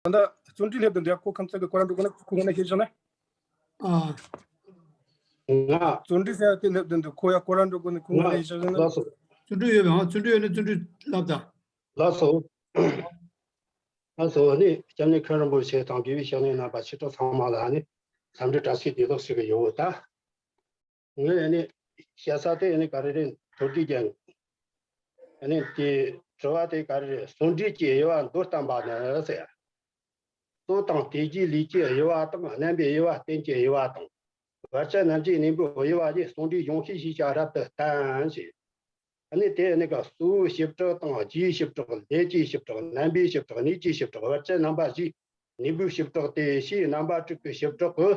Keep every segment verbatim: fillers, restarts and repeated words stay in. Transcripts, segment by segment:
ད་ལྟ་བརྩོན་འགྲུས་སླེབས་དོན་དེ་ཁོ་ཁམས་ཚན་གྱི་ཁོ་རང་འགྲོ་དགོས་ན་ཁོ་ངོ་ནས་ཤེས་བྱུང་ན། ཨ། ང་བརྩོན་འགྲུས་ཟེར་ཡ་དེ་སླེབས་དོན་དུ་ཁོ་ཡ་ཁོ་རང་འགྲོ་དགོས་ན་ཁོ་ངོ་ནས་ཤེས་བྱུང་ན། ལགས་སོ། བརྩོན་འགྲུས་ཡོད་པས་ཨང་། བརྩོན་འགྲུས་ཡོད་ན་བརྩོན་འགྲུས་ལབ་དང་། ལགས་སོ། ལགས་སོ། ནི་སྐྱབས་གནས་མཁན་རིན་པོ་ཆེ་དང་དགེ་བའི་བཤེས་གཉེན་རྣམ་པ་ཆོས་གྲོགས་ཚང་མ་ལ་ནི་འཚམས་འདྲི་བཀྲ་ཤིས་བདེ་ལེགས་ཞུ་གི་ཡོད་ད། ངས་ནི་བཤད་ས་དེ་ནི་ག་རེ་རེད། མདོར་བསྡུས་ཀྱང་ནི་དེ་དྲི་བ་དེ་ག་རེ་རེད། བརྩོན་འགྲུས་ཀྱི་དབྱེ་བ་མདོར་བསྟན་པ་ནི་ཟེར། གཙོ་དང་དེ་རྗེས་ལུས་ཀྱི་དབྱེ་བ་དང་། རྣམ་པའི་དབྱེ་བ། རྟེན་གྱི་དབྱེ་བ་དང་། བར་ཆད་རྣམ་བཞིའི་གནས་འབུབས་དབྱེ་བ་གཉིས་བརྩོན་འགྲུས་སྦྱོང་བྱེད་ཞེས་བྱ་རབ་ཏུ་བསྟན་ཞེས། ནི་དེ་ནི་ག་གཙོ་བོའི་བྱེ་བྲག་དང་། རྗེས་བྱེ་བྲག། ལས་ཀྱི་བྱེ་བྲག། རྣམ་པའི་བྱེ་བྲག། གནས་ཀྱི་བྱེ་བྲག། བར་ཆད་རྣམ་པ་བཞིའི་གནས་འབུབས་བྱེ་བྲག་སྟེ། ཞེས་རྣམ་པ་དྲུག་གི་བྱེ་བྲག་གི་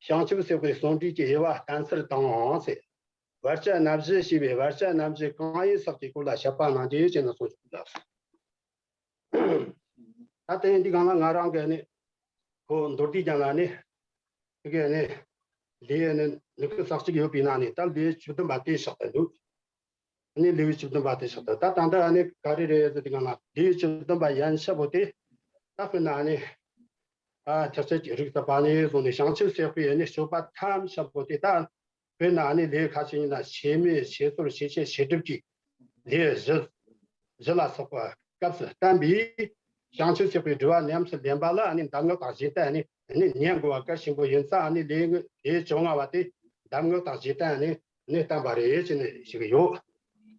བྱང་ཆུབ་སེམས་དཔའི་བརྩོན་འགྲུས་ཀྱི་དབྱེ་བ་བསྟན་ཚུལ་དང་ཟེར། བར་ཆད་རྣམ་བཞི་ཞེས་པའི་བར་ཆད་རྣམ་བཞི་གང་ཡིན་སོགས་ཀྱི་སྐོར་ལ་བཤད་པ་གནང་རྒྱུ་ཡོད་ཅེ་ན་གསུངས་ཤིག་ལགས། ད་ལྟ་འདི་སྒང་ལ་ང་རང་གི་ནི་ཁོ་མདོར་བསྡུས་ཀྱང་ལ་ནི་དེ་གའི་ནི་ལེའུ་ནི་ནི་ཁུ་ས་གཅིག་ཡོད་པའི་ནང་ནས་ད་ལེའུ་བཅུ་བདུན་པ་དེ་བཞག་ཏུ་འདུག་ནི་ལེའུ་བཅུ་བདུན་པ་དེ་བཞག་ཏུ། ད་ད་ལྟ་ནི་ག་རེ་རེད་ཟེར་དེ་སྒང་ལ་ལེའུ་བཅུ་བདུན་པ་ཡན་ཆད་པོ་དེ་ད་དཔེར་ན་ནི་ཨ་ཐེག་ཆེན་གྱི་རིགས་ཐོབ་པ་ནས་བཟུང་ནས་བྱང་ཆུབ་སེམས་དཔའི་ནི་སྤྱོད་པ་ཐམས་ཅད་པོ་དེ་ད། དཔེར་ན་ནི་ལེའུ་ཁ་ཅིག་ཡིན་ན་བྱེད་མེད་བྱེད་ཚོར་བྱེད་ཆེད་བྱེད་སྒྲུབ་ཀྱི་ལེའུ་བཞི་བཞི་ལ་སོགས་པ་སྐབས་སུ་བསྟན་པས། བྱང་ཆུབ་སེམས་དཔའི་སྒྲུབ་པ་ཉམས་སུ་ལེན་པ་ལ་ནི་གདམས་ངག་དང་རྗེས་བསྟན་ནི་ནི་ཉན་དགོས་པ་གལ་ཆེན་པོ་ཡིན་ཙང་ནི་ལེའུ་ལེའུ་བཅོ་ལྔ་བ་དེ་གདམས་ངག་དང་རྗེས་བསྟན་ནི་ནི་བསྟན་པ་རེད་ཅེས་ནི་ཞུ་གི་ཡོད།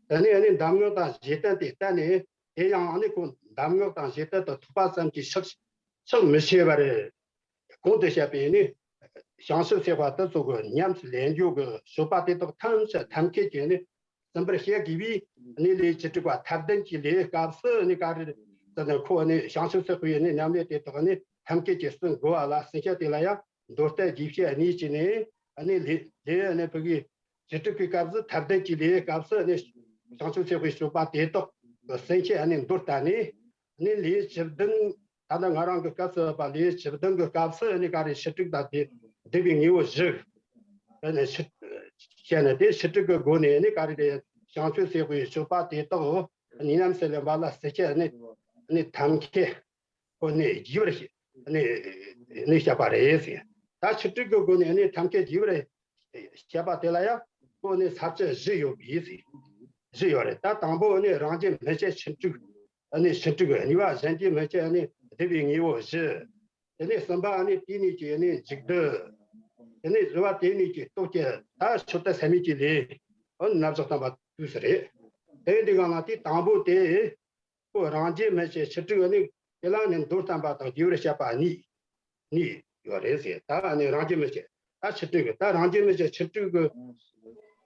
ད་ནི་ནི་གདམས་ངག་དང་རྗེས་བསྟན་དེ་བསྟན་ནས་དེ་ཡང་ནི་ཁོ་གདམས་ངག་དང་རྗེས་བསྟན་དུ་ཐོགས་པ་ཙམ་གྱིས་ཆགས་ཆགས་མི་ཤེས་པ་རེད། གོང་དུ་བཤད་པའི་ནི་བྱང་ཆུབ་སེམས་དཔའ་དེ་ཚོ་གི་ཉམས་སུ་ལེན་རྒྱུ་གི་སྤྱོད་པ་དེ་དག་ཐམས་ཅད་ཐབས་མཁས་ཀྱིས་ནི་ཟིན་པར་བྱེད་དགོས་པས། ནི་ལེའུ་བཅུ་དྲུག་པ་ཐབས་ལྡན་གྱི་ལེའུ་སྐབས་སུ་ནི་ག་རེ་ཟེར་ན་ཁོ་ནི་བྱང་ཆུབ་སེམས་དཔའི་ནི་ཉམས་ལེན་དེ་དག་ནི་ཐབས་མཁས་ཀྱིས་ཟིན་དགོས་པ་ལ་ཟིན་བྱ་དེ་ལ་ཡང་མདོར་བསྟན་རྒྱས་བཤད་གཉིས་ཀྱིས་ནི་ནི་ལེའུ་ལེའུ་ནི་ཕ་གི་བཅུ་དྲུག་པའི་སྐབས་སུ་ཐབས་ལྡན་གྱི་ལེའུ་སྐབས་སུ་ནི་བྱང་ཆུབ་སེམས་དཔའི་སྤྱོད་པ་དེ་དག་གི་ཟིན་བྱ་ནི་མདོར་བསྟན་ནས། ནི་ལེའུ་བཅུ་བདུན། ད་ལྟ་ང་རང་གི་སྐབས་སུ་བབས་པ་ལེའུ་བཅུ་བདུན་གྱི་སྐབས་སུ་ནི་ག་རེ་ཕྱི་དྲུག་དང་དེ་སྡིག་པའི་དངོས་པོ་བཞི། ནི་ཕྱི་བཤད་ནས་དེ་ཕྱི་དྲུག་གི་སྒོ་ནས་ནི་ག་རེ་རེད། བྱང་ཆུབ་སེམས་དཔའི་སྤྱོད་པ་དེ་དག་ཉམས་སུ་ལེན་པ་ལ་ཟིན་བྱ་ནི་ནི་ཐབས་མཁས་ཁོ་ནི་རྒྱས་པར་ནི་ནི་བཤད་པ་རེད་ཟེར། ད་ཕྱི་དྲུག་གི་སྒོ་ནས་ནི་ཐབས་མཁས་རྒྱས་པར་བཤད་པ་དེ་ལ་ཡང་ཁོ་ནི་ས་བཅད་བཞི་ཡོད་པས་ཟེར། བཞི་ཡོད་རེད། ད་དང་པོ་ནི་རང་རྒྱུད་སྨིན་བྱེད་ཕྱིན་དྲུག་ནི་ཕྱིན་དྲུག་གཉིས་པ་གཞན་རྒྱུད་སྨིན་བྱེད་ནི་སྡིག་པའི་དངོས་པོ་བཞི། དེ་ནས་གསུམ་པ་ནི་དེ་གཉིས་ཀྱི་ནི་འཇིག་སྡུད། དེ་ནས་བཞི་པ་དེ་གཉིས་ཀྱི་སྟོབས་ཀྱིས་ད་མཆོད་རྟེན་ཟད་མེད་ཀྱི་ལས་ཨོ་ནི་རྣམ་གཞག་བསྟན་པ་དུས་སུ་རེད། དེ་འདི་ག་ན་དེ་དང་པོ་དེ་ཁོ་རང་རྒྱུད་སྨིན་བྱེད་ཕྱིན་དྲུག་ནི་དེ་ལ་ནི་མདོར་བསྟན་པ་དང་རྒྱས་པར་བཤད་པ་གཉིས། གཉིས་ཡོད་རེད་ཟེར། ད་ནི་རང་རྒྱུད་སྨིན་བྱེད་ད་ཕྱིན་དྲུག་གི་ད་རང་རྒྱུད་སྨིན་བྱེད་ཕྱིན་དྲུག་གི་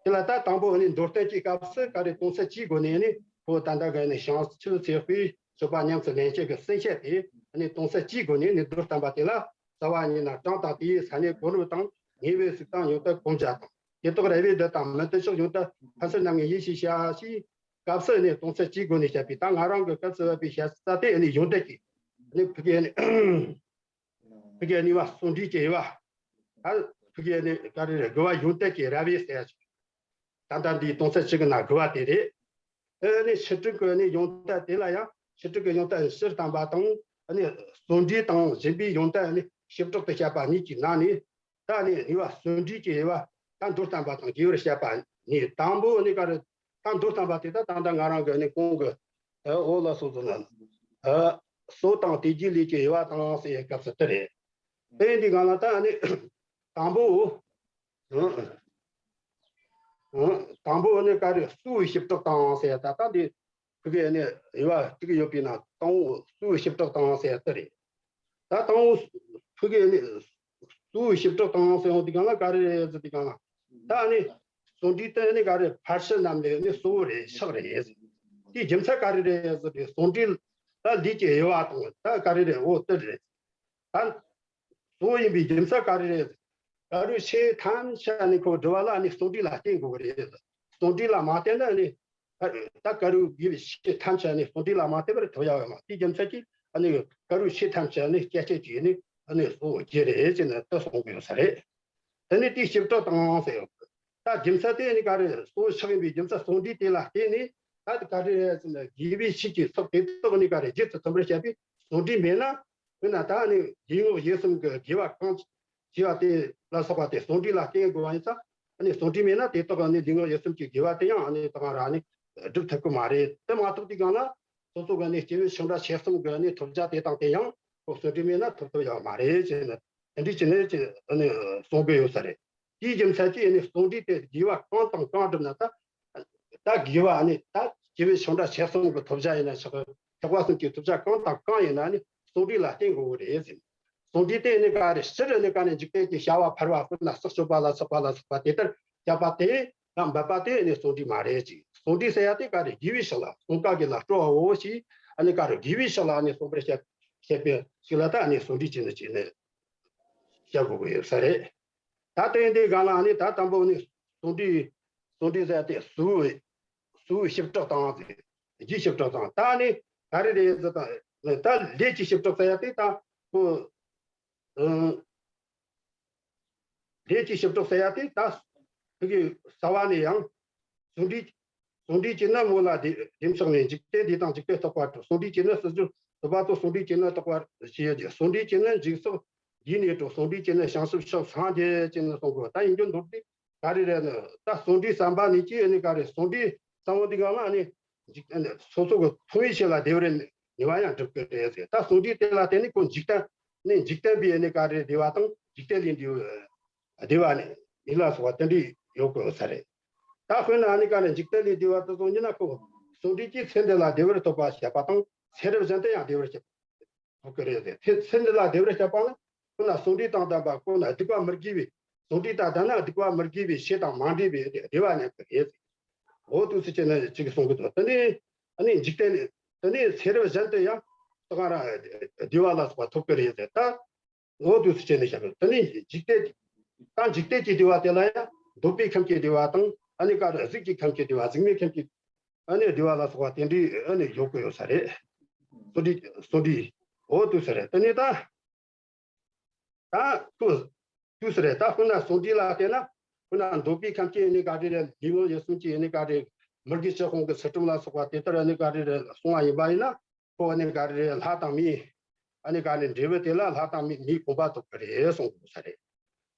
དེ་ལ་ད་དང་པོ་ནི་མདོར་བསྟན་གྱི་སྐབས་སུ་ག་རེ་སྟོང་ཚད་གཅིག་སྒོ་ནས་ནི་ཁོ་ད་ལྟ་ག་ནི་བྱང་ཆུབ་སེམས་དཔའི་སྤྱོད་པ་ཉམས་སུ་ལེན་བྱེད་ཀྱི་ཟིན་བྱ་དེ་ནི་སྟོང་ཚད་གཅིག་སྒོ་ནས་ནི་མདོར་བསྟན་པ་དེ་ལ་རྩ་བ་ཉིད་ན་གྲངས་དང་དེའི་ས་གནས་གོ་རིམ་དང་ཉེ་བའི་གཟུགས་དང་ཡོན་ཏན་གོམས་བྱ་དང་དེ་དག་རེ་བའི་འདོད་དང་མི་མཐུན་ཕྱོགས་ཡོན་ཏན་ཕན་ཚུན་རྣམ་ངེས་ཡིན་ཞེས་བྱ་ཞེས་སྐབས་སུ་ནི་སྟོང་ཚད་གཅིག་སྒོ་ནས་བཤད་པའི་ད་ང་རང་གི་སྐབས་སུ་བབས་པའི་བཤད་ས་དེ་ནི་ཡོན་ཏན་གྱི་ནི་ཕ་གི་ནི། ཕ་གི་གཉིས་པ་བརྩོན་འགྲུས་ཀྱི་དབྱེ་བ། ད་ཕ་གི་ནི་ག་རེ་རེད། དགུ་པ་ཡོན་ཏན་གྱི་རབ་དབྱེ་ཟེར་ཡ་ཅིག་ད་ལྟ་འདིའི་སྟོང་ཚད་གཅིག་གི་ནང་དགུ་པ་དེ་རེད། ཨེ་ནི་ཕྱིན་དྲུག་གི་ནི་ཡོན་ཏན་དེ་ལ་ཡང་ཕྱིན་དྲུག་གི་ཡོན་ཏན་སྤྱིར་བཏང་པ་དང་ཨ་ནི་བརྩོན་འགྲུས་དང་སྦྱིན་པའི་ཡོན་ཏན་ནི་བྱེ་བྲག་ཏུ་བཤད་པ་གཉིས་ཀྱི་ནང་ནས་ད་ནི་གཉིས་པ་བརྩོན་འགྲུས་ཀྱི་དབྱེ་བ་ད་མདོར་བསྟན་པ་དང་རྒྱས་པར་བཤད་པ་ནི་དང་པོ་ནི་ག་རེ། ད་མདོར་བསྟན་པ་དེ་ད་ད་ལྟ་ང་རང་གི་ནི་གོང་གི་ཨ་འོ་ལ་སོགས་ཚོ་ན་ཨ་གཙོ་དང་དེ་རྗེས་ལུས་ཀྱི་དབྱེ་བ་དང་ཟེར་བའི་སྐབས་སུ་དེ་རེད། དེ་འདི་གང་ལ་ད་ནི་དང་པོ་ཨ་ཨ་དང་པོ་ནི་ག་རེ་གཙོ་བོའི་བྱེ་བྲག་དང་ཟེར། ད་ད་འདི་ཕ་གི་ནི་དབྱེ་བ་གཅིག་ཡོད་པའི་ནང་དང་པོ་གཙོ་བོའི་བྱེ་བྲག་དང་ཟེར་དེ་རེད། ད་དང་པོ་ཕ་གི་ནི་གཙོ་བོའི་བྱེ་བྲག་དང་ཟེར་ཡོང་དུས་གང་ལ་ག་རེ་རེད་ཟེར་དུས་གང་ལ་ད་ནི་བརྩོན་འགྲུས་དེ་ནི་ག་རེ་ཕར་ཕྱིན་རྣམས་ལས་ནི་གཙོ་བོ་རེད། ཕྱག་རེད། དེའི་རྒྱུ་མཚན་ག་རེ་རེད་ཟེར་དུས་བརྩོན་འགྲུས་ད་ལུས་ཀྱི་དབྱེ་བ་དང་ད་ག་རེ་རེད། འོ་དེ་རེད། ད་གཙོ་བོ་ཡིན་པའི་རྒྱུ་མཚན་ག་རེ་རེད། ག་རེ་ཆེ་ཐམས་ཅད་ནི་ཁོ་སྒྲུབ་པ་ལ་ནི་བརྩོན་འགྲུས་ལ་བརྟེན་དགོས་ཀྱི་རེད། བརྩོན་འགྲུས་ལ་མ་བརྟེན་ན་ནི་ད་ག་རུ་དགེ་བའི་ཆོས་ཐམས་ཅད་ནི་བརྩོན་འགྲུས་ལ་མ་བརྟེན་པར་ཐོབ་ཡག་ཡོད་མ་རེད། དེའི་རྒྱུ་མཚན་གྱིས་ཨ་ནི་ག་རུ་ཆོས་ཐམས་ཅད་ནི་སྐྱེ་མཆེད་ཀྱི་ནི་ཨ་ནི་གཙོ་བོ་རྒྱུ་རེད་ཅེས་ནི་ལྟ་སོང་དགོས་ས་རེད། དེ་ནི་དེའི་བྱེ་བྲག་དང་ཟེར་ཡོད། ད་རྒྱུ་མཚན་དེ་ནི་ག་རེ་གཙོ་བོ་ཕྱག་ཡིན་པའི་རྒྱུ་མཚན་བརྩོན་འགྲུས་དེ་ལ་བརྟེན་ནས་ད་ག་རེ་རེད་ཟེར་ན་དགེ་བའི་ཆོས་ཀྱི་ཚོགས་དེ་དག་ནི་ག་རེ་རྗེས་སུ་མཐུན་པར་བཤད་པའི་བརྩོན་འགྲུས་མེད་ན། དཔེར་ན་ད་ནི་ལུས་ངག་ཡིད་གསུམ་གྱི་དགེ་བ་གང་བྱས་པ་དེ་ལ་སོགས་པ་དེ་ཟུང་འབྲེལ་ལ་བརྟེན་དགོས་པ་ཡིན་ཙང་། ཨ་ནི་ཟུང་འབྲེལ་མེད་ན་དེ་དག་ནི་ལུས་ངག་ཡིད་གསུམ་གྱི་དགེ་བ་དེ་ཡང་ཨ་ནི་ད་ག་རང་ནི་སྒྲུབ་ཐུབ་ཀྱི་མ་རེད། དེ་མ་ཐུབ་དུས་གང་ལ་སོ་སོ་གི་ནི་སྐྱེས་བུ་ཆུང་འདྲ་ཆེ་གསུམ་གི་ནི་ཐོབ་བྱ་དེ་དང་དེ་ཡང་ཁོ་ཟུང་འབྲེལ་མེད་ན་ཐོབ་ཐུབ་ཡོད་མ་རེད་ཅེས་ནི་དེ་འདྲའི་ཅི་ནས་ཅི་ནི་གསུང་གི་ཡོད་ས་རེད། དེའི་རྒྱུ་མཚན་གྱིས་ནི་ཟུང་འབྲེལ་དེ་དགེ་བ་གང་དང་གང་བསྒྲུབ་ན་ད། ད་དགེ་བ་ནི་ད་སྐྱེས་བུ་ཆུང་འདྲ་ཆེ་གསུམ་གྱི་ཐོབ་བྱ་ཡིན་ན་ཆོག་གི། ཐེག་པ་གསུམ་གྱི་ཐོབ་བྱ་གང་དང་གང་ཡིན་ན་ནི་ཟུང་འབྲེལ་ལ་བརྟེན་དགོས་ཀྱི་རེད་ཟེར། ཟུང་འབྲེལ་དེ་ནི་ག་རེ་སྤྱིར་ནི་ག་ནི་འཇིག་རྟེན་གྱི་བྱ་བ་ཕལ་བ་ཀུན་ལ་སྲོག་གཅོད་པ་ལ་སོགས་པ་ལ་སོགས་པ་དེ་ལྟར་བྱེད་པ་དེ་ལ་འབད་པ་དེ་ནི་ཟུང་འབྲེལ་མ་རེད་ཅིག། ཟུང་འབྲེལ་ཟེར་ཡ་དེ་ག་རེ་དགེ་བའི་ཕྱོགས་ལ་གསུམ་ཀ་གི་ལ་སྤྲོ་བའོ་ཞེས་ཨ་ནི་ག་རེ་དགེ་བའི་ཕྱོགས་ལ་ནི་གསུངས་པར་བཤད་བཤད་པའི་ཞིག་ལ་ད་ནི་ཟུང་འབྲེལ་བྱས་ནི་བྱས་ནི་བཤད་དགོས་ཀྱི་ཡོད་ས་རེད། ད་དེ་འདི་ག་ལ་ནི་ད་དང་པོ་ནི་ཟུང་འབྲེལ་ཟུང་འབྲེལ་ཟེར་ཡ་དེ་གཟུགས་གཟུགས་ཞིབ་ཕྲ་དང་ལུས་ཞིབ་ཕྲ་དང་ད་ནི་ག་རེ་རེད་ཟེར་དང་ད་ལུས་ཀྱི་ཞིབ་ཕྲ་ཟེར་ཡ་དེ་ད་ཁོ་ཨང་། ལས་ཀྱི་ཞིབ་ཕྲ་ཟེར་ཡ་དེ་ད་ཕ་གི་རྩ་བ་ནས་ཡང་ཟུང་འབྲེལ་ཟུང་འབྲེལ་གྱི་ནི་སྔོན་ལ་དེ་དེ་ཕྱོགས་ནས་འཇིག་རྟེན་འདི་དང་འཇིག་པའི་རྟག་པ་དྲུག། ཟུང་འབྲེལ་གྱི་ནི་སྲིད་རྒྱུ་དུ་བ་དང་ཟུང་འབྲེལ་གྱི་ནི་རྟག་པ་ཞེས་ཡོད་ཀྱི། ཟུང་འབྲེལ་གྱི་ནི་འཇིག་ཚོགས་འདིའི་གནས་དྲུག། ཟུང་འབྲེལ་གྱི་ནི་བྱང་ཆུབ་ཕྱོགས་སངས་རྒྱས་ཀྱི་ནི་གསུང་གོ། ད་ཡིན་རྒྱུ་མདོར་བསྡུས་ག་རེ་རེད་ནི་ད་ཟུང་འབྲེལ་བསམ་པ་ནི་ཀྱི་ནི་ག་རེ་ཟུང་འབྲེལ་བསམ་བློ་འདི་གང་ལ་ནི་འཇིག་རྟེན་སོ་སོ་གི་མཐོང་བའི་ཆོས་ལ་བདེ་བར་ཉེ་བ་ཡང་འགྲུབ་ཀྱི་རེད་ཟེར། ད་ཟུང་འབྲེལ་དེ་ལ་བརྟེན་ནས་ཁོ་འཇིག་རྟེན་ནི་འཇིག་རྟེན་པའི་ནི་ག་རེ་བདེ་བ་དང་འཇིག་རྟེན་ལས་འདས་བདེ་བ་ནི་ཡིད་ལ་སོགས་པ་དེ་འདྲ་ཡོད་དགོས་ས་རེད། ད་དཔེར་ན་ནི་ག་རེ་འཇིག་རྟེན་ལས་འདས་པ་དེ་ཚོ་ཡིན་ན་ཁོ་ཟུང་འབྲེལ་གྱིས་ཚེ་འདི་ལ་བདེ་བར་ཐོབ་པ་བྱེད་པ་དང་ཚེ་རབས་གཞན་དུ་ཡང་བདེ་བར་བྱེད་ཐུབ་ཀྱི་རེད་ཟེར། ཚེ་ཚེ་འདི་ལ་བདེ་བར་བྱེད་པ་ནི་ཁོ་ན་ཟུང་འབྲེལ་དང་ལྡན་པ་ཁོ་ན་སྡིག་པ་མི་དགེ་བའི་ཟུང་འབྲེལ་དང་ལྡན་ན་སྡིག་པ་མི་དགེ་བའི་ཆོས་དང་མ་འདྲེས་པའི་བདེ་བ་ཉམས་ཀྱི་རེད། འོ་དུས་སུ་བྱས་ན་གཅིག་གསུང་གི་འདུག། དེ་ནས་ཨ་ནི་འཇིག་རྟེན་དེ་ནས་ཚེ་རབས་གཞན་དུ་ཡང་ད་ག་རང་བདེ་བ་ལ་སོགས་པ་ཐོབ་ཀྱི་རེད་ཟེར། ད་འོ་དུས་སུ་བྱས་ནས་བཤད་པ་དེ་ནས་འཇིག་རྟེན་ད་འཇིག་རྟེན་གྱི་བདེ་བ་དེ་ལ་ཡང་འདོད་པའི་ཁམས་ཀྱི་བདེ་བ་དང་ཨ་ནི་ག་རེ་གཟུགས་ཀྱི་ཁམས་ཀྱི་བདེ་བ་གཟུགས་མེད་ཁམས་ཀྱི་ཨ་ནི་བདེ་བ་ལ་སོགས་པ་དེ་འདྲའི་ཨ་ནི་ཡོད་དགོས་ཡོད་ས་རེད། ཟུང་འབྲེལ་ཟུང་འབྲེལ་འོ་དུས་སུ་རེད། དེ་ནས་ད། ད་ཁོ་དུས་སུ་རེད། ད་དཔེར་ན་ཟུང་འབྲེལ་ལ་བལྟས་ན་དཔེར་ན་འདོད་པའི་ཁམས་ཀྱི་ནི་ག་རེ་རེད། ལུས་ངག་ཡིད་གསུམ་གྱི་ནི་ག་རེ་མི་དགེ་བཅུ་སྤོང་གི་ཚུལ་ཁྲིམས་ལ་སོགས་པ་དེ་ལྟར་ནི་ག་རེ་རེད་གསུངས་པ་ཡིན་པ་ཡིན་ན་ཁོ་ནི་ག་རེ་རེད། ལྷ་དང་མིའི་ཨ་ནི་ག་ནི་འབྲས་བུ་དེ་ལ་ལྷ་དང་མིའི་མིའི་གོ་འཕང་ཐོབ་ཀྱི་རེད་གསུངས་དགོས་ས་རེད།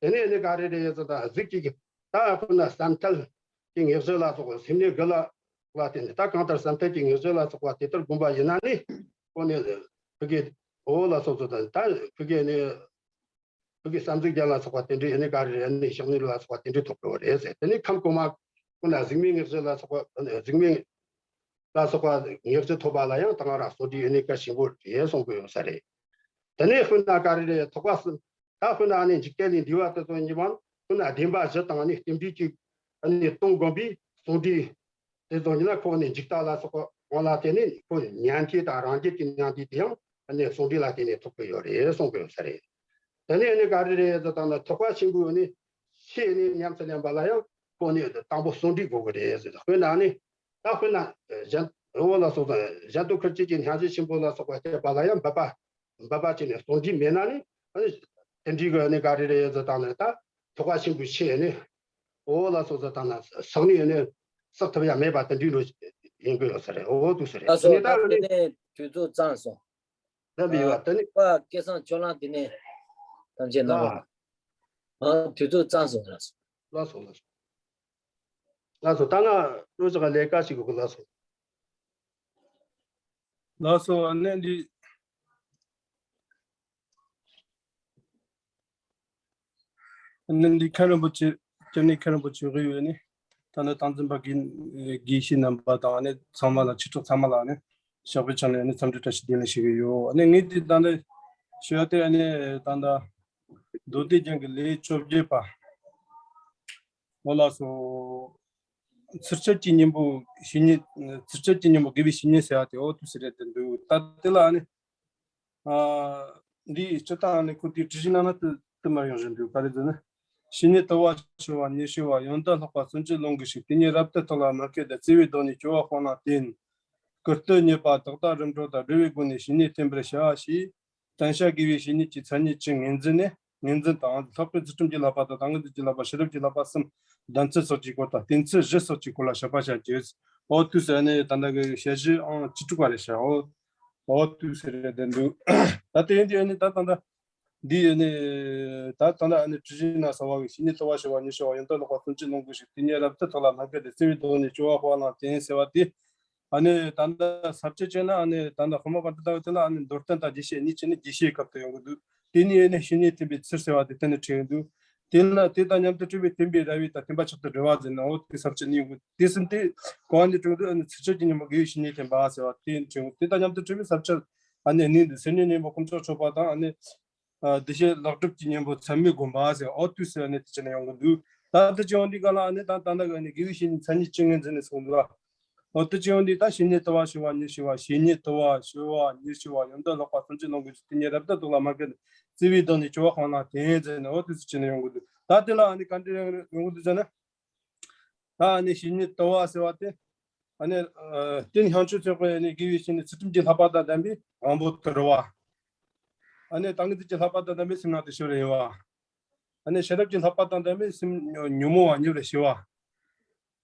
དེ་ནས་ནི་ག་རེ་རེད་ཟེར་ད་གཟུགས་ཀྱི་ད་དཔེར་ན་བསམ་གཏན་གྱི་དངོས་གཞི་ལ་སོགས་པ་སེམས་ནི་དགུ་ལ་ལ་བརྟེན་ནས་ད་གང་ལྟར་བསམ་གཏན་གྱི་དངོས་གཞི་ལ་སོགས་པ་དེ་ལྟར་བསྒོམ་པ་ཡིན་ན་ནི་ཁོ་ནི་ཕ་གི་འོ་ལ་སོགས་སུ་དང་ད་ཕ་གི་ནི་ཕ་གི་བསམ་གཟུགས་རྒྱན་ལ་སོགས་པ་དེ་འདྲའི་ནི་ག་རེ་རེད། ནི་ཕྱག་ནི་ལ་སོགས་པ་དེ་འདྲའི་ཐོབ་དགོས་རེད་ཟེར། དེ་ནི་ཁམས་གོང་མ་ཁོ་ན་གཟུགས་མེད་དངོས་གཞི་ལ་སོགས་པ་གཟུགས་མེད་ལ་སོགས་པ་དངོས་གཞི་ཐོབ་པ་ལ་ཡང་ད་ག་རང་ཟུང་འབྲེལ་ནི་གལ་ཆེན་པོ་རེད་གསུང་གི་ཡོད་ས་རེད། དེ་ནས་དཔེར་ན་ག་རེ་རེད། ཐེག་པ་གསུམ། ད་དཔེར་ན་ནི་འཇིག་རྟེན་ལས་འདས་པ་དེ་ཚོ་ཉིད་མ་དཔེར་ན་བདེན་པ་བཞི་དང་ནི་རྟེན་འབྲེལ་གྱི་ནི་སྟོང་བསྒོམ་པའི་ཟུང་འབྲེལ་དེ་ཚོ་ཉིད་ན་ཁོ་ནི་འཇིག་ལྟ་ལ་སོགས་པ་ལ་བརྟེན་ནས་ཁོ་ཉན་ཐོས་དང་རང་རྒྱལ་གྱི་མྱང་འདས་དེ་ཡང་ནི་ཟུང་འབྲེལ་ལ་བརྟེན་ནས་ཐོབ་ཀྱི་ཡོད་རེད་གསུང་གི་ཡོད་ས་རེད། དེ་ནས་ནི་ག་རེ་རེད་ཟེར་དང་ན་ཐེག་པ་ཆེན་པོའི་ནི་ཆོས་ནི་ཉམས་སུ་ལེན་པ་ལ་ཡང་ཁོ་ནི་དང་པོ་ཟུང་འབྲེལ་དགོས་ཀྱི་རེད་ཟེར། དཔེར་ན་ནི་ད་དཔེར་ན་གཞན་འོ་ལ་སོགས་དང་གཞན་དུ་ཁུར་ཆེད་ཀྱི་སྙན་ཞུ་ཆེན་པོ་ལ་སོགས་པ་བཤད་པ་ལ་ཡང་འབད་པ་འབད་པ་བྱས་ནས་ཟུང་འབྲེལ་མེད་ན་ནི་ཨ་ནི་དེ་འདྲའི་གི་ནི་ག་རེ་རེད་ཟེར་དང་ནི་ད་ཐེག་པ་ཆེན་པོའི་ཆོས་ནི་འོ་ལ་སོགས་ཟེར་དང་ན་ཟག་ནི་ནི་ཟག་ཐུབ་ཡ་མེད་པ་དེ་འདྲའི་འགྲོ་ཡིན་དགོས་ཡོད་ས་རེད། འོ་འདུག་ས་རེད། ལགས་སོ། དེ་ནི་ད་ད་དེ་ནི་ནས་དུས་ཚོད་གཙང་སོང་། ད་མི་ཡོད་དེ་ནི་པ་སྐལ་བཟང་ཕྱོགས་གླང་དེ་ནས་ཐམས་ཅད་རྣམ་པ། ཨ་དུས་ཚོད་གཙང་སོང་། ལགས་སོ། ལགས་སོ། ལགས་སོ། ལགས་སོ། ད་ང་བློ་ཅག་ལས་ཀ་ཞིག་དགོས་ལགས་སོ། ལགས་སོ། ཨ་ནི་འདི་ཨ་ནི་འདི་མཁན་རིན་པོ་ཆེ་སྤྱིར་ནི་མཁན་རིན་པོ་ཆེ་དབུས་ཡོད་ནི་ད་ནི་སྟངས་འཛིན་པ་དགེ་དགེ་བཤེས་རྣམ་པ་དང་ཨ་ནི་ཚང་མ་ལ་ཆོས་གྲོགས་ཚང་མ་ལ་ཨ་ནི་ཞག་པའི་ཆ་ནས་ཨ་ནི་འཚམས་འདྲི་བཀྲ་ཤིས་བདེ་ལེགས་ཞུ་གི་ཡོད། ཨ་ནི་ངས་འདི་ད་ནི་ཞུ་ཡ་དེ་ཨ་ནི་ད་ལྟ་མདོ་སྡེ་རྒྱན་གྱི་ལེའུ་བཅོ་བརྒྱད་པ། འོ་ལགས་སོ། ཚུལ་འཆལ་གྱི་གཉེན་པོ་བཤེས་གཉེན། ཚུལ་འཆལ་གྱི་གཉེན་པོ་དགེ་བའི་བཤེས་གཉེན་ཟེར་བ་དེ་འོ་དུས་སུ་རེད་དེ་འདུག། ད་དེ་ལ་ནི་འདིའི་སྤྱི་དང་ནི་ཁོ་དེའི་དྲི་ཞིག་ནང་ན་དུ་དུ་མར་ཡོང་བཞིན་འདུག། ག་རེ་ཟེར་ན། བཤེས་གཉེན་དུལ་བ་ཆེ་བ་ཉེར་ཞི་བ། ཡོན་ཏན་ལྷག་པ་སུན་འབྱིན་ལོངས་སྐུའི་ཕྱིར། དེ་ཉིད་རབ་ཏུ་རྟོགས་ལ་མི་སྐྱོ་སྟེ། བརྩེ་བའི་བདག་ཉིད་སྐྱོ་བ་སྤངས་ལ་བརྟེན། བཀུར་སྟི་བརྙས་པ་དག་དང་རིམ་གྲོ་དང་བསྒྲུབས་པའི་སྒོ་ནས་བཤེས་གཉེན་བསྟེན་པར་བྱ་ཞེས། བསྟེན་བྱ་དགེ་བའི་བཤེས་གཉེན་གྱི་མཚན་ཉིད་ཀྱི་ངོས་འཛིན་ནི་ངོས་འཛིན་དང་། ལྷག་པའི་ཚུལ་ཁྲིམས་ཀྱི་བསླབ་པ་དང་། ཏིང་ངེ་འཛིན་གྱི་བསླབ་པ། ཤེས་རབ་ཀྱི་བསླབ་པ་གསུམ་ལྡན་ཚུལ་སོགས་ཀྱི་སྐོར་དང་། བསྟེན་ཚུལ་བཞི་སོགས་ཀྱི་སྐོར་ལ་བཤད་པར་བྱ་རྒྱུ། འོ་དུས་སུ་ནི་ད་ལྟ་གི་ཞལ་བཞི་ཨང་བཅུ་དྲུག་པ་རེད་ཤག། འོ་ འོ་དུས་ཟེར་རེད་དེ་འདུག་ད་དེ་ཡིན་དུས་ཨ་ནི་ད་ད་ད་འདི་ཨ་ནི་ད་ད་ད་ཨ་ནི་བྲིས་ན་ས་བ་གི་བཤེས་གཉེན་དུ་བ་ཞི་བ་ཉི་ཤུ་བ་ཡོན་ཏན་ལོག་པ་སུམ་ཅུ་ལོངས་སྐུ་ཞིག་དེ་ཉིད་རབ་ཏུ་དག་ལ་མ་འགལ་ཏེ་བརྩེ་བའི་གདོང་ནས་སྐྱོ་བ་སྤང་བླང་བསྟེན་ཟེར་བ་དེ། ཨ་ནི་ད་ལྟ་ས་བཅད་བྱས་ན་ཨ་ནི་ད་ལྟ་དཔེ་མ་པར་དུ་ལྟ་བུ་དེ་ལ་ཨ་ནི་མདོར་བསྟན་དང་རྒྱས་བཤད་གཉིས་བྱས་ནས་རྒྱས་བཤད་སྐབས་དུ་ཡོང་གི་འདུག་དེ་ནས་ཨ་ནི་བཤེས་གཉེན་བསྟེན་པའི་ཚུལ་ཟེར་བ་དེ་གཏན་ནས་འཁྲིད་ཡོང་འདུག་དེ་ལ་དེ་དང་མཉམ་དུ་འཁྲིད་པའི་བསྟན་པའི་ར་བས་དང་བསྟན་པ་ཆེད་དུ་སྒྲུབ་པ་ཟེར་ན་འོ་དེ་ས་བཅད་གཉིས་ཡོང་གི་དེ་ཟིན་ཏེ་གོ་བ་ནས་འགྲོ་འདུག་ཨ་ནི་ཚིགས་བཅད་ཀྱི་སྙིང་པོ་དགེ་བའི་བཤེས་གཉེན་བསྟེན་པ་ཟེར་བ་དེ་འཁྲིད་ཡོང་དེ་དང་མཉམ་དུ་འཁྲིད་པའི་ས་བཅད་ཨ་ནི་གནས་འདི་སེམས་ཉིད་སྙིང་པོ་དཀོན་མཆོག་མཆོད་པ་དང་ཨ་ནི། ཨ་བདེ་གཤེགས་ལྷ་གྲུབ་ཀྱི་སྙིང་པོ་ཚད་མེད་བསྒོམ་པ་ཟེར་འོ་དུས་ཟེར་ནས་དེ་བྱས་ནས་ཡོང་གི་འདུག་ད་ལྟ་བྱས་ཡོང་དུས་ག་ལ་ཨ་ནི་ད་ད་ལྟ་གི་ཨ་ནི་དགེ་བའི་བཤེས་གཉེན་མཚན་ཉིད་ཅི་ངེས་འཛིན་ནས་གསུངས་འདུག་འོ་དུ་བྱས་ཡོང་དུས་ད་བཤེས་གཉེན་དུ་བ་ཞི་བ་ཉི་ཤུ་བ་བཤེས་གཉེན་དུ་བ་ཞི་བ་ཉི་ཤུ་བ་ཡོན་ཏན་ལོག་པ་སུམ་ཅུ་ལོངས་སྐུ་ཞིག་དེ་ཉིད་རབ་ཏུ་དག་ལ་མ་འགལ་ཏེ་བརྩེ་བའི་གདོང་ནས་སྐྱོ་བ་སྤང་བླང་བསྟེན་ཟེར་ནས་འོ་དུས་ཟེར་བྱས་ནས་ཡོང་གི་འདུག་ད་དེ་ལ་ཨ་ནི་ག་འདྲ་ཡོང་གི་འདུག་ཟེར་ན། ད་ཨ་ནི་བཤེས་གཉེན་དུ་བ་ཟེར་བ་དེ། ཨ་ནི་རྟེན་བྱང་ཆུབ་ཚོགས་པའི་ཨ་ནི་དགེ་བའི་བཤེས་གཉེན་ཚུལ་ཁྲིམས་ཀྱི་བསླབ་པ་དང་ལྡན་པའི་དབང་པོ་དུལ་བ། ཨ་ནི་ཏིང་ངེ་འཛིན་གྱི་བསླབ་པ་དང་ལྡན་པའི་སེམས་ནང་དུ་ཞི་བར་གཡེང་བ། ཨ་ནི་ཤེས་རབ་ཀྱི་བསླབ་པ་དང་ལྡན་པའི་སེམས་ཉོན་མོངས་པ་ཉེ་བར་ཞི་བ།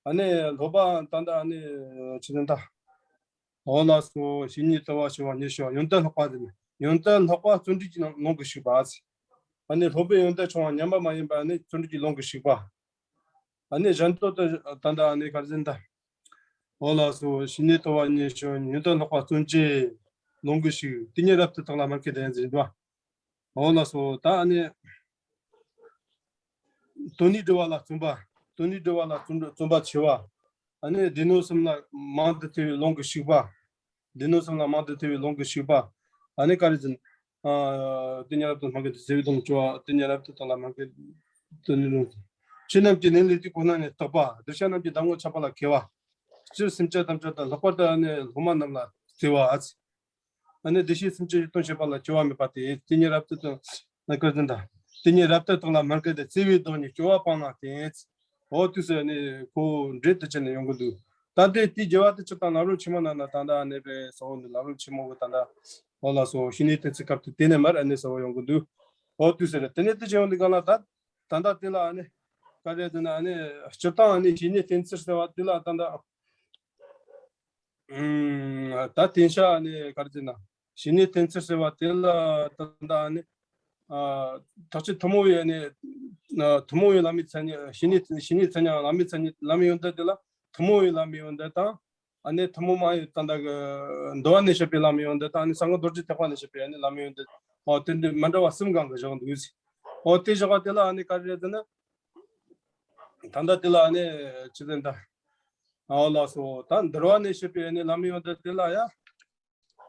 ཨ་ནི་སློབ་པ་ད་ལྟ་ཨ་ནི་ཆི་ཟེར་ད། འོ་ལགས་སོ། བཤེས་གཉེན་དུ་བ་ཞི་བ་ཉི་ཤུ་བ་ཡོན་ཏན་ལྷག་པ་ཟེར་ནས་ཡོན་ཏན་ལྷག་པ་བརྩོན་འགྲུས་ཀྱི་ནང་ལོངས་སྐུ་ཞིག་པ། ཨ་ནི་སློབ་དཔོན་ཡོན་ཏན་ཆུང་བ་ཉམས་པ་མ་ཡིན་པ་ཨ་ནི་བརྩོན་འགྲུས་ཀྱི་ལོངས་སྐུ་ཞིག་པ། ཨ་ནི་གཞན་དོན་དུ་ད་ལྟ་ཨ་ནི་ག་རེ་ཟེར་ད། འོ་ལགས་སོ། བཤེས་གཉེན་དུ་བ་ཉི་ཤུ་ཡོན་ཏན་ལྷག་པ་བརྩོན་འགྲུས་ལོངས་སྐུ་ཞིག་དེ་ཉིད་རབ་ཏུ་དག་ལ་མ་འགལ་ཏེ་ཟེར་འདུག་འོ་ལགས་སོ། ད་ཨ་ནི། དོན་ནི་སྒྲུབ་པ་ལ་བརྩོན་པ། དོན་ནི་སྒྲུབ་པ་ལ་བརྩོན་བརྩོན་པ་ཆེ་བ། ཨ་ནི་སྡེ་སྣོད་གསུམ་ལ་མང་དུ་ཐེ་བའི་ལོངས་སྐུ་ཞིག་པ། སྡེ་སྣོད་གསུམ་ལ་མང་དུ་ཐེ་བའི་ལོངས་སྐུ་ཞིག་པ། ཨ་ནི་ག་རེ་ཟེར། ཨ་དེ་ཉིད་རབ་ཏུ་མ་འགལ་ཏེ་བརྩེ་བའི་གདོང་སྐྱོ་བ་དེ་ཉིད་རབ་ཏུ་དག་ལ་མ་འགལ་ཏེ་ནི་ལོངས། ཆོས་རྣམས་ཀྱི་གནས་ལུགས་དེ་ཁོ་ན་ནི་རྟོགས་པ། གདུལ་བྱ་རྣམས་ཀྱི་བདག་ངོ་འཆད་པ་ལ་མཁས་པ། སྤྱིར་སེམས་ཅན་ཐམས་ཅད་དང་ལྷག་པར་དུ་ཨ་ནི་སློབ་མ་རྣམས་ལ་བརྩེ་བ། ཨ་ནི་བདེ་གཤེགས་སེམས་ཅན་གྱི་དོན་བྱེད་པ་ལ་སྐྱོ་བ་མེད་པ་སྟེ། དེ་ཉིད་རབ་ཏུ་དང་ན་ཀར་ཟིན་དང་། དེ་ཉིད་རབ་ཏུ་དག་ལ་མ་འགལ་ཏེ་བརྩེ་བའི་གདོང་ནས་སྐྱོ་བ་སྤང་བླང་བསྟེན། འོ་དུས་སུ་ཨ་ནི་ཁོ་འགྲེལ་དུ་བྱས་ནས་ཡོང་གི་འདུག་ད་ལྟའི་དེའི་རྒྱལ་བ་དེ་ཆུ་དང་ལམ་རིམ་ཆེན་མོ་ནང་ན་ད་ལྟ་ཨ་ནི་པའི་ས་འོག་ནི་ལམ་རིམ་ཆེན་མོ་གི་ད་ལྟ་འོ་ལགས་སོ་བཤེས་གཉེན་བསྟེན་ཚུལ་སྐབས་དེ་དེ་ནས་མར་ཨ་ནི་ས་འོག་ཡོང་གི་འདུག་འོ་དུས་སུ་རེད། དེ་ནས་དེ་བྱས་ཡོང་དུས་གང་ལ་ད་ད་ལྟ་དེ་ལ་ཨ་ནི་ག་རེ་ཟེར་ན་ཨ་ནི་སྤྱིར་བཏང་ཨ་ནི་བཤེས་གཉེན་བསྟེན་ཚུལ་ཟེར་བ་དེ་ལ་ད་ལྟ། ཨུམ། ད་དེང་སང་ནི་ག་རེ་ཟེར་ན། བཤེས་གཉེན་བསྟེན་ཚུལ་ཟེར་བ་དེ་ལ་ད་ལྟ་ནི། ཨ། ཐེག་ཆེན་ཐུན་མོང་བའི་ནི། ཨ། ཐུན་མོང་བའི་བླ་མའི་མཚན་ཉིད་བཤེས་གཉེན་བཤེས་གཉེན་མཚན་ཉིད་བླ་མའི་མཚན་ཉིད་བླ་མའི་ཡོན་ཏན་དེ་ལ་ཐུན་མོང་བའི་བླ་མའི་ཡོན་ཏན་དང་། ཨ་ནི་ཐུན་མོང་མ་ཡིན་ད་ལྟ་གི་འདུལ་བ་ནས་བཤད་པའི་བླ་མའི་ཡོན་ཏན་དང་ཨ་ནི་གསང་སྔགས་རྡོ་རྗེ་ཐེག་པ་ནས་བཤད་པའི་ཨ་ནི་བླ་མའི་ཡོན་ཏན། ཨོ་དེ་འདྲའི་མི་འདྲ་བ་གསུམ་སྒང་གི་བཞག་འདུག་ཟེར། ཨོ་དེ་བཞག་པ་དེ་ལ་ཨ་ནི་ག་རེ་རེད་ཟེར་ན། ད་ལྟ་དེ་ལ་ཨ་ནི་ཅི་ཟེར་ད། ཨོ་ལགས་སོ། ད་འདུལ་བ་ནས་བཤད་པའི་ཨ་ནི་བླ་མའི་ཡོན་ཏན་དེ་ལ་ཡ།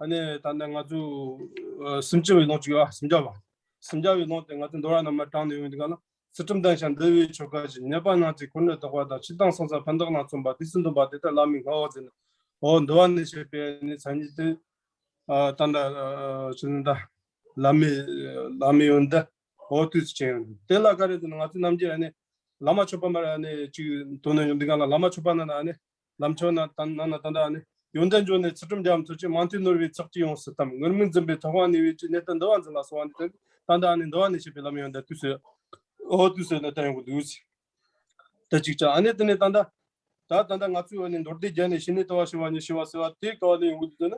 ཨ་ནི་ད་ལྟ་ང་ཚོ་ཨ་སུམ་ཅུ་པའི་ལུང་ཅིག་ཡོད་པ། སུམ་བརྒྱ་པ། སུམ་བརྒྱ་པའི་ལུང་དེ་ང་ཚོ་འདུལ་བ་རྣམ་པར་དྲངས་ནས་ཡོང་དུས་ག་ལ། ཚུལ་ཁྲིམས་ལྡན་ཞིང་འདུལ་བའི་ཆོ་ག་བཞིན། ཉེས་པ་སྣང་ཚུལ་ཁོ་ནར་བདག་པ་དང་། ཕྱི་དང་སོང་ས་ཕན་འདོགས་ལ་བརྩོན་པ། དུས་སུ་འདོམས་པ་དེ་ལྟར་བླ་མའི་སྔ་བ་ཟེར་ནས། འོ་འདུལ་བ་ནས་བཤད་པའི་ཨ་ནི་མཚན་ཉིད་དེ། ཨ་ད་ལྟ་ཨ་ཅི་ཟེར་ད། བླ་མའི་བླ་མའི་ཡོན་ཏན། འོ་དུས་སུ་བྱས་ཡོད། དེ་ལ་ག་རེ་ཟེར་ན་ང་ཚོ་ནམ་རྒྱུན་ཨ་ནི་བླ་མ་མཆོད་པ་མར་ཨ་ནི་ཅིག་འདོན་ནས་ཡོང་དུས་ག་ལ་བླ་མ་མཆོད་པ་ནང་ན་ཨ་ནི་ལམ་མཆོག་ན་ད་ནང་ན་ད་ལྟ་ཨ་ནི་ཡོན་ཏན་འབྱོངས་ནས་ཚུལ་ཁྲིམས་རྒྱ་མཚོ་ཆེ། མང་ཐོས་ནོར་བུའི་ཚོགས་ཀྱིས་ཡོངས་སུ་གཏམས། ངུར་སྨྲིག་འཛིན་པའི་ཐོག་ཁང་ནས་བས་ཀྱི། གནས་བརྟན་འདུལ་བ་འཛིན་ལ་གསོལ་བ་འདེབས། ད་ལྟ་ཨ་ནི་འདུལ་བ་ནས་བཤད་པའི་བླ་མའི་ཡོན་ཏན་དུས་སུ་འོ་དུས་སུ་གནས་བརྟན་ཡོང་གི་འདུག་ཟེར། ད་ཅིག་ཅང་ཨ་ནི་དེ་ནས་ད་ལྟ་ད་ད་ལྟ་ང་ཚོས་ཨ་ནི་མདོ་སྡེ་རྒྱན་ནས་བཤེས་གཉེན་དུ་བ་ཞི་བ་ཉི་ཤུ་པ་ཟེར་བ་དེ་ག་བ་ནས་ཡོང་གི་འདུག་ཟེར་ན།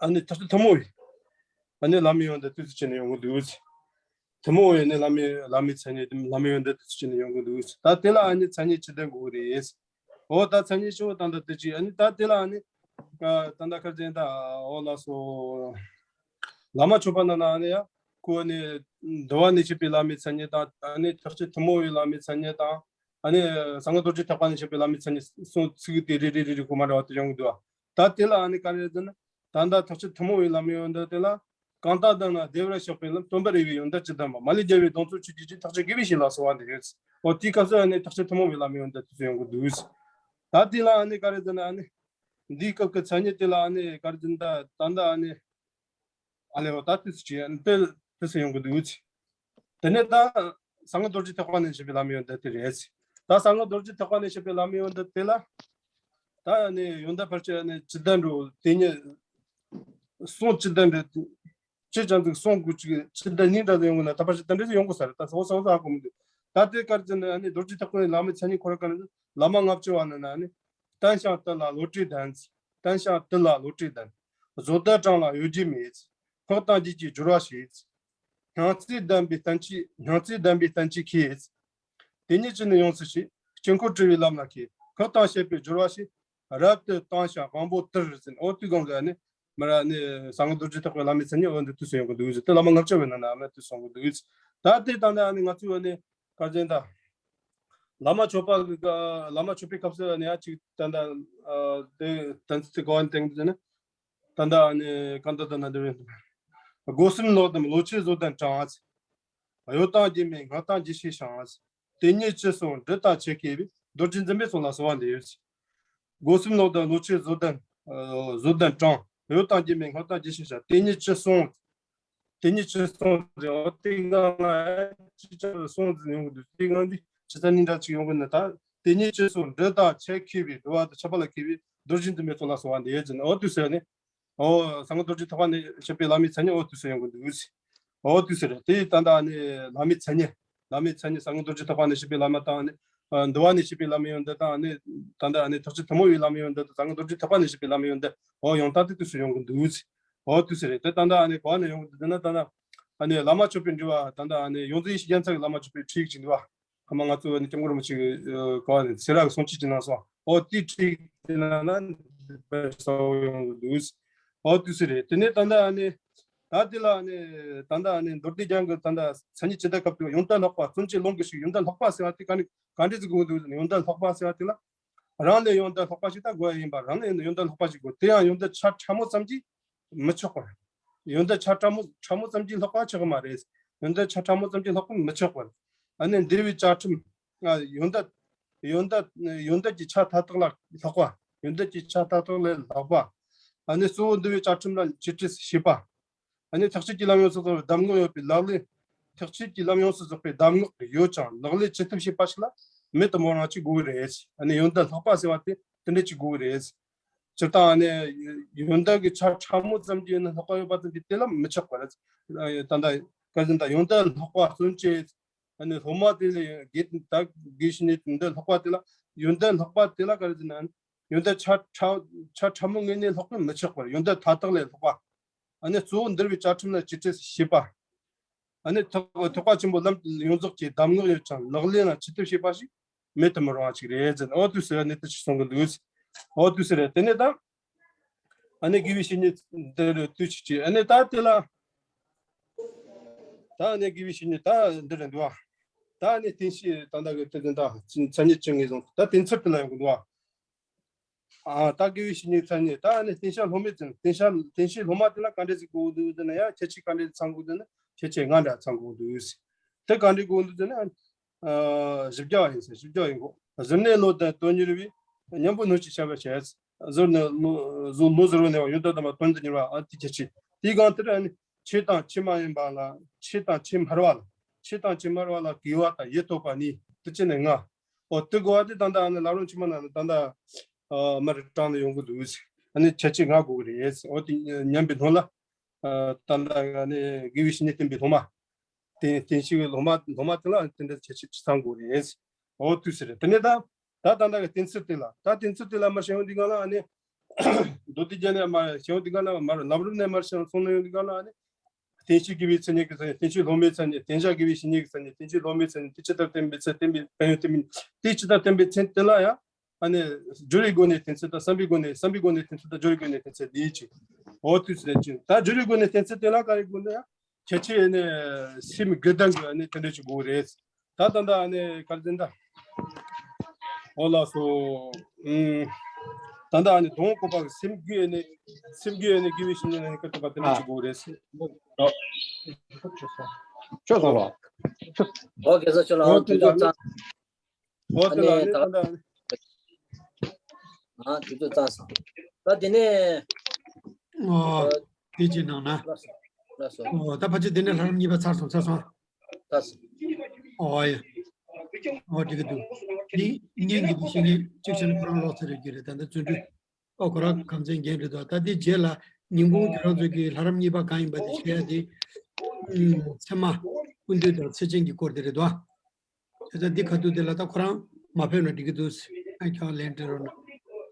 ཨ་ནི་ཐེག་ཆེན་ཐུན་མོང་བའི། ཨ་ནི་བླ་མའི་ཡོན་ཏན་དུས་སུ་བྱས་ནས་ཡོང་གི་འདུག་ཟེར། ཐུན་མོང་བའི་ཨ་ནི་བླ་མའི་བླ་མའི་མཚན་ཉིད་དེ་བླ་མའི་ཡོན་ཏན་དུས་སུ་བྱས་ནས་ཡོང་གི་འདུག་ཟེར། ད་དེ་ལ་ཨ་ནི་མཚན་ཉིད་ཅི་ལྡན་དགོས་རེད། འོ་ད་མཚན་ཉིད་ཆེ་བོ་ད་ལྟ་དེ་ཅིག་ཨ་ནི་ད་དེ་ལ་ཨ་ནི། ད་ལྟ་ཁར་ཅན་ད་འོ་ལགས་སོ། བླ་མ་མཆོད་པ་ནང་ན་ཨ་ནི་ཡ། ཁོ་ཨ་ནི། འདུལ་བ་ནས་བཤད་པའི་བླ་མའི་མཚན་ཉིད་དང་ཨ་ནི་ཐེག་ཆེན་ཐུན་མོང་བའི་བླ་མའི་མཚན་ཉིད་དང་། ཨ་ནི་གསང་སྔགས་རྡོ་རྗེ་ཐེག་པ་ནས་བཤད་པའི་བླ་མའི་མཚན་ཉིད་གསུང་ཚིག་དེ་རེ་རེ་རེ་རེ་གོ་མ་འདྲ་བ་དེ་ཡོང་གི་འདུག་བ། ད་དེ་ལ་ཨ་ནི་ག་རེ་ཟེར་ན། ད་ལྟ་ཐེག་ཆེན་ཐུན་མོང་བའི་བླ་མའི་ཡོན་ཏན་དེ་ལ། གང་དག་བདག་ན་བདེ་བར་གཤེགས་པའི་ལམ། སྟོན་པར་རིགས་པའི་ཡོན་ཏན་ཇི་ལྡན་པ། མ་ལུས་རྒྱལ་བའི་གདུང་འཚོབ་ཆོས་ཀྱི་རྗེ། ཐེག་ཆེན་དགེ་བའི་བཤེས་ལ་གསོལ་བ་འདེབས། འོ་དེའི་སྐབས་སུ་ཨ་ནི་ཐེག་ཆེན་ཐུན་མོང་བའི་བླ་མའི་ཡོན་ཏན་དེ་ཚོ་ཡོང་གི་འདུག་ད་དེ་ལ་ཨ་ནི་ག་རེ་ཟེར་ན་ཨ་ནི། འདིའི་སྐབས་ཀྱི་མཚན་ཉིད་དེ་ལ་ཨ་ནི་ག་རེ་ཟེར་ན་ད་ལྟ་ཨ་ནི། ཨ་ལས་འོ་ད་དེ་ཚོ་ཅི་ཨ་ནི་དེ་དེ་ཚོ་ཡོང་གི་འདུག་དེ་ནས་ད་གསང་སྔགས་རྡོ་རྗེ་ཐེག་པ་ནས་བཤད་པའི་བླ་མའི་ཡོན་ཏན་དེ་རེད། ད་གསང་སྔགས་རྡོ་རྗེ་ཐེག་པ་ནས་བཤད་པའི་བླ་མའི་ཡོན་ཏན་དེ་ལ། ད་ཨ་ནི་ཡོན་ཏན་ཕལ་ཆེར་ཨ་ནི་ཇི་ལྡན་འགྲོ་དེ་ཉིད། གསུང་ཇི་ལྡན་འགྲོ། ཅི་ཅང་ཚིག་གསུང་དགོས་ཅིག་ཅི་ལྟར་སྙིང་འདྲ་དུ་ཡོང་གི་ན་ད་པར་ཞིག་དེ་འདྲ་ཞིག་ཡོང་དགོས་ས་རེད། ད་སོ་སོ་ཧ་གོ་མི་འདུག་ད་དེ་སྐར་ཅན་ནི་ཨ་ནི་རྡོ་རྗེ་ཐེག་པའི་བླ་མའི་མཚན་ཉིད་ཁོ་ར་ག་ནི་བླ་མ་ལྔ་བཅུ་བ་ནི་ན་ནི། བསྟན་ཞིང་བསྟུན་ལ་བློ་གྲོས་ལྡན། བསྟན་ཞིང་བསྟུན་ལ་བློ་གྲོས་ལྡན། བཟོད་ལྡན་དྲང་ལ་གཡོ་སྒྱུ་མེད། སྔགས་དང་རྒྱུད་ཀྱི་སྦྱོར་བ་བྱེད། སྙིང་བརྩེ་ལྡན་པའི་བསྟན་བཅོས། སྙིང་བརྩེ་ལྡན་པའི་བསྟན་བཅོས་མཁས། དེ་ཉིད་ཅི་ནས་ཡོང་ཚུལ་ཤེས། དཀྱིལ་འཁོར་བྲི་བའི་ལམ་ལ་མཁས། སྔགས་དང་བཅས་པའི་སྦྱོར་བ་བྱེད། རབ་ཏུ་བརྟན་ཞིང་དབང་པོ་དུལ་ཟེར། འོ་དུས་གང་གི་ཨ་ནི་མི་ར་ནི་གསང་སྔགས་རྡོ་རྗེ་ཐེག་པའི་བླ་མའི་མཚན་ཉིད་འོ་འདི་དུས་སུ་ཡོང་གི་འདུག་ཟེར། དེ་བླ་མ་ལྔ་བཅུ་བའི་ནང་ན་ཨ་མ་དུས་སུ་ཡོང་གི་འདུག་ཟེར། ད་དེ་ད་ནི་ཨ་ནི་ང་ཚོས་ཨ་ནི་བཀའ་བརྒྱུད་ད་བླ་མ་མཆོད་པ་གི་བླ་མ་མཆོད་པའི་སྐབས་སུ་ཨ་ནི་ཨ་ཅིག་ད་ད་དེ་དོན་ཚིག་གོ་བ་ནས་བསྟན་གི་ཟེར་ན། ད་ལྟ་ཨ་ནི་གང་ལྟར་ད་ན་འདི་རེད། སྒོ་གསུམ་ལོག་ལྟམ་བློ་ཆོས་བཟོད་ལྡན་དྲང་། གཡོ་དང་སྒྱུ་མེད་སྔགས་དང་རྒྱུད་ཤེས་ཤིང་། དེ་ཉིད་ཅི་གསུང་འབྲུ་དང་ཆོས་མཁས་པའི། རྡོ་རྗེ་འཛིན་པའི་ཚོགས་ལ་གསོལ་བ་འདེབས། སྒོ་གསུམ་ལོག་ལྟམ་བློ་ཆོས་བཟོད་ལྡན་བཟོད་ལྡན་དྲང་། གཡོ་དང་སྒྱུ་མེད་སྔགས་དང་རྒྱུད་ཤེས་ཤིང་། དེ་ཉིད་ཅི་གསུང་དེ་ཉིད་ཅི་གསུང་རེད། འོ་དེ་སྒང་ལ་ཅི་ཅར་གསུང་ཟིན་ཡོང་གི་འདུག་དེ་སྒང་འདི་ཅི་ཙམ་ནི་འདྲ་ཅིག་ཡོང་གི་ན། ད་དེ་ཉིད་ཅི་གསུང་འབྲུ་དང་ཆོས་མཁས་པའི། འབྲུ་བ་དང་ཆོས་པ་ལ་མཁས་པའི། རྡོ་རྗེ་འཛིན་པའི་ཚོགས་ལ་གསོལ་བ་འདེབས་ཟེར་ནས། འོ་དུས་ཟེར་ནས། འོ་གསང་སྔགས་རྡོ་རྗེ་ཐེག་པ་ནས་བཤད་པའི་བླ་མའི་མཚན་ཉིད་འོ་དུས་ཟེར་ཡོང་གི་འདུག་འོ་དུས་ཟེར་རེད། དེ་ད་ལྟ་ནི་བླ་མའི་མཚན་ཉིད། བླ་མའི་མཚན་ཉིད་གསང་སྔགས་རྡོ་རྗེ་ཐེག་པ་ནས་བཤད་པའི་བླ་མ་དང་ནི། ཨ་འདུལ་བ་ནས་བཤད་པའི་བླ་མ་ཡོན་ཏན་དང་ནི། ད་ལྟ་ནི་ཐེག་ཆེན་ཐུན་མོང་བའི་བླ་མ་ཡོན་ཏན་དང་གསང་སྔགས་རྡོ་རྗེ་ཐེག་པ་ནས་བཤད་པའི་བླ་མ་ཡོན་ཏན་འོ་ཡང་དག་དེ་དུས་སུ་ཡོང་གི་འདུག་འོ་དུས་ཟེར་རེད། དེ་ད་ལྟ་ནི་གོ་བ་ནས་ཡོང་གི་འདུག་ན། ད་ལྟ་ནི་བླ་མ་མཆོད་པའི་འགྲེལ་བ། ད་ལྟ་ནི་ཡོངས་འཛིན་ཡེ་ཤེས་རྒྱལ་མཚན་གྱི་བླ་མ་མཆོད་པའི་ཁྲིད་ཅིག་འདུག་བ། ཁ་མ་ང་ཚོ་ནི་སྐྱབས་མགོན་རིན་པོ་ཆེ་གི་གོ་བ་ནས་སེ་ར་གི་གསུང་ཆོས་ཀྱི་ནང་སོང་། འོ་དེའི་ཁྲིད་དེ་ནང་ན་དཔེ་གསལ་བོ་ཡོང་གི་འདུག་འོ་དུས་ཟེར་རེད། དེ་ནས་ད་ལྟ་ནི། ད་དེ་ལ་ནི། ད་ལྟ་ནི་མདོ་སྡེ་རྒྱན་གྱི་ད་ལྟ་མཚན་ཉིད་ཇི་ལྟར་ཁྱབ་སྟེ། ཡོན་ཏན་ལྷག་པ་བརྩོན་བཅས་ལོངས་སྐུ་ཞིག་ཡོན་ཏན་ལྷག་པ་ཟེར་བ་དེ་ག་ནི་ག་འདྲ་ཟིག་གོ་འདུག་ཡོན་ཏན་ལྷག་པ་ཟེར་བ་དེ་ལ། རང་ལས་ཡོན་ཏན་ལྷག་པ་ཞིག་ད་དགོས་ཡ་ཡིན་པ། རང་ལས་ཡོན་ཏན་ལྷག་པ་ཞིག་དགོས། དེ་ཡང་ཡོན་ཏན་ཆ་ཕྲ་མོ་ཙམ་གྱིས་མི་ཆོག་པར། ཡོན་ཏན་ཆ་ཕྲ་མོ་ཕྲ་མོ་ཙམ་གྱིས་ལྷག་པ་ཆོག་གི་མ་རེད། ཡོན་ཏན་ཆ་ཕྲ་མོ་ཙམ་གྱིས་ལྷག་པ་མི་ཆོག་པར། ཨ་ནི་འདུལ་བའི་བཅའ་ཁྲིམས། ཡོན་ཏན། ཡོན་ཏན། ཡོན་ཏན་གྱི་ཆ་མཐའ་དག་ལ་ལྷག་པ། ཡོན་ཏན་གྱི་ཆ་མཐའ་དག་ལས་ལྷག་པ། ཨ་ནི་གཙོ་བོ་འདུལ་བའི་བཅའ་ཁྲིམས་ལ་གཅེས་སྤྲས་བྱེད་པ། ཨ་ནི་ཐེག་ཆེན་གྱི་ལམ་ཡོངས་སུ་རྫོགས་པའི་གདམས་ངག་ཡོད་པའི་ལག་ལེན། ཐེག་ཆེན་གྱི་ལམ་ཡོངས་སུ་རྫོགས་པའི་གདམས་ངག་ཡོད་ཅིང་ལག་ལེན་ཇི་ཐུབ་བྱེད་པ་ཞིག་ལ་མི་དུ་མ་རང་གཅིག་དགོས་རེད། ཨ་ནི་ཡོན་ཏན་ལྷག་པ་ཟེར་བ་དེ་དེ་འདྲ་གཅིག་དགོས་རེད། སྤྱིར་བཏང་ཨ་ནི་ཡོན་ཏན་གྱི་ཆ་ཕྲ་མོ་ཙམ་གྱིས་ནི་ལྷག་པ་ཡོད་པ་ཙམ་གྱིས་དེ་ལ་མི་ཆགས་པ་རེད། ད་ལྟ་བཀའ་བཞིན་དང་ཡོན་ཏན་ལྷག་པ་བརྩོན་བཅས། ཨ་ནི་སློབ་མ་དེ་ལ་དགེ་ད་དགེ་བཤེས་གཉེན་འདི་ལྷག་པ་དེ་ལ་ཡོན་ཏན་ལྷག་པ་དེ་ལ་ག་རེ་ཟེར་ན། ཡོན་ཏན་ཆ་ཕྲ་ཆ་ཕྲ་མོ་ངོས་ནས་ལྷག་པ་མི་ཆགས་པར་ཡོན་ཏན་མཐའ་དག་ལས་ལྷག་པ། ཨ་ནི་གཙོ་བོ་འདུལ་བའི་བཅའ་ཁྲིམས་ལ་གཅེས་སྤྲས་བྱེད་པ། ཨ་ནི་ཐེག་ཐེག་པ་ཆེན་པོའི་ལམ་ཡོངས་རྫོགས་ཀྱི་གདམས་ངག་ཡོད་ཅིང་ལག་ལེན་ལ་ཇི་ལྟར་བྱེད་པ་ཞིག་མེད་དུ་མི་རུང་བ་ཅིག་རེད་ཟེར། འོ་དུས་སུ་ཨ་ནི་དེ་ཅིག་གསུང་གི་འདུག་འོ་དུས་སུ་རེད། དེ་ནས་ད་ཨ་ནི་དགེ་བའི་བཤེས་གཉེན་འདི་རུ་དུས་ཅིག་ཅིག་ཨ་ནི་ད་དེ་ལ་ད་ཨ་ནི་དགེ་བའི་བཤེས་གཉེན་ད་འདི་རུ་འདུག་བ། ད་ཨ་ནི་བསྟན་བཤིག་ད་ལྟ་གི་དེ་དོན་དག་མཚན་ཉིད་ཅི་ངེས་བཟུང་ད་དེ་ཚུལ་དེ་ལ་ཡོང་གི་འདུག་བ། ཨ་ད་དགེ་བའི་བཤེས་གཉེན་མཚན་ཉིད་ད་ཨ་ནི་བསྟེན་བྱ་སློབ་མའི་མཚན། བསྟེན་བྱ་བསྟེན་བྱའི་སློབ་མ་དེ་ལ་ག་འདྲ་ཞིག་དགོས་འདུག་ཟེར་ན་ཡང་ཁྱད་ཆོས་ག་འདྲ་ཚང་དགོས་འདུག་ན་ཁྱད་ཆོས་ལྔ་འདྲ་ཚང་དགོས་འདུག་དེ་ག་འདྲ་དགོས་འདུག་ཟེར་ན། ཨ་བཞི་བརྒྱ་བ་ཡིན་ཟེར། བཞི་བརྒྱ་བ་ཡིན་གོ། གཟུར་གནས་བློ་ལྡན་དོན་གཉེར་བའི། གཉེན་པོ་སྣོད་ཅིག་བྱ་བར་བྱེད། གཟུར་གནས་བློ་གཟུར་བློ་གཟུར་བ་གནས་པ་ཡོན་ཏན་ལྡན་པ་དོན་དུ་གཉེར་བ། ཨ་དེ་ཁྱད་ཆོས་དེའི་སྒང་དེར་ཨ་ནི་ཆོས་དང་ཆོས་མ་ཡིན་པ་ལ། ཆོས་དང་ཆོས་མ་རུང་བ་ལ། ཆོས་དང་ཆོས་མ་རུང་བ་ལ་གུས་པ་དང་ཡིད་རྟོག་པ་ནི་དེ་ཅི་ནས་ལྔ། འོ་དེ་དགོས་པ་དེ་ད་ལྟ་ཨ་ནི་བླ་རུང་ཆེན་མོ་ནང་ལ་ད་ལྟ་ཨ་མར་དྲངས་ནས་ཡོང་གི་འདུག་ཨ་ནི་ཁྱད་ཆོས་ལྔ་དགོས་ཀྱི་རེད། འོ་དེ་ཉན་པའི་སློབ་མ་ལ་ཨ་ད་ལྟ་ཨ་ནི་དགེ་བའི་བཤེས་གཉེན་བསྟེན་པའི་སློབ་མ། བསྟེན་བསྟེན་བྱེད་ཀྱི་སློབ་མ་སློབ་མ་དེ་ལ་དེ་འདྲ་ཁྱད་ཆོས་ཅི་ཚང་དགོས་རེད། འོ་དུས་སུ་རེད། དེ་ནས་ད་ད་ད་ལྟ་གི་བསྟེན་ཚུལ་དེ་ལ་ད་བསྟེན་ཚུལ་དེ་ལ་མར་བྱས་ཡོང་དུས་སྒང་ལ་ཨ་ནི་མདོ་སྡེ་རྒྱན་ནས་མར་བྱས་ཡོང་དུས་སྒང་ལ་མར་ལམ་རིམ་ནས་མར་བྱས་སོང་ན་ཡོང་དུས་སྒང་ལ་ཨ་ནི། བསྟེན་བྱ་དགེ་བའི་མཚན་ཉིད་ཀྱི་མཚན་ཉིད། བསྟེན་བྱ་སློབ་མའི་མཚན་ཉིད། བསྟེན་བྱ་དགེ་བའི་བཤེས་གཉེན་གྱི་མཚན་ཉིད། བསྟེན་བྱ་སློབ་མའི་མཚན་ཉིད་དེ་ཇི་ལྟར་བསྟེན་པའི་ཚུལ། བསྟེན་པའི་ཕན་ཡོན་བསྟེན་པའི་དེ་ཇི་ལྟར་བསྟེན་པའི་མཚན་དེ་ལ་ཡང་ཨ་ནི་སྦྱོར་བའི་སྒོ་ནས་བསྟེན་ཚུལ་དང་བསམ་པའི་སྒོ་ནས། བསམ་པའི་སྒོ་ནས་བསྟེན་ཚུལ་དང་སྦྱོར་བའི་སྒོ་ནས་བསྟེན་ཚུལ་འདི་ཡིན་གཅིག་འོ་དུས་སུ་རེད་ཅིང་། ད་སྦྱོར་བའི་སྒོ་ནས་བསྟེན་ཚུལ་དེ་ལ་ག་རེ་དགོས་ན་ཡང་ཁྱད་ཆོས་ཨ་ནི་སེམས་དགུ་ལྡན་གྱི་ཨ་ནི་དེ་འདྲ་ཅིག་དགོས་རེད། ད་ད་ད་ཨ་ནི་ག་རེ་ཟེར་ན་ད། འོ་ལགས་སོ། ཨུམ། ད་ལྟ་ཨ་ནི་དོན་གོ་པ་གི་སེམས་རྒྱུད་ཨ་ནི་སེམས་རྒྱུད་ཨ་ནི་དགེ་བའི་བཤེས་གཉེན་ཨ་ནི་ཀ་ཏི་པ་དེ་འདྲ་ཅིག་དགོས་རེད། ཆོས་སོང་ལ། ཨོ་གེ་ས་ཆོས་ལ། ཨོ་དུས་ཚོད་ཙང་། ཨོ་དེ་ལ་ཨ་ནི་ད་ལྟ་ཨ་ནི་དུས་ཚོད་ཙང་སོང་། ད་དེ་ནས་ཨོ་དེ་ཅི་ནང་ན། ལགས་སོ། ལགས་སོ། ཨོ་ད་ཕལ་ཆེར་དེ་ནས་ལྷ་རམས་གཉིས་པ་ཚར་སོང་ཚར་སོང་། ལགས་སོ། ཨོ་ཡ། ཨོ་འགྲིག་གི་འདུག་འདི་བརྙན་གྱི་འདི་བཤད་མཁན་གཅིག་བྱས་ན་ཁོ་རང་ལོག་ཚར་ཡོད་ཀྱི་རེད། ད་ལྟ་བརྩོན་འགྲུས། ཨོ་ཁོ་རང་ཁམས་ཚན་རྒན་རེད་དོ། ད་འདི་རྗེས་ལ་ཉིན་གུང་ཁྱོད་རང་ཚོ་གི་ལྷ་རམས་གཉིས་པ་གང་ཡིན་པ་དེ་བཤད་ཡ་དེ། ཨུམ། ཚད་མ་ཀུན་བཏུས་དང་ཚད་ཅན་གྱི་སྐོར་དེ་རེད་དོ། དེ་ད་འདི་ཁ་ཐུག་དེ་ལ་ད་ཁོ་རང་མ་ཕེབས་ན་འགྲིག་གི་འདུག་ཨ་ཁྱོད་ལན་སྤྲད་རོགས་གནང་།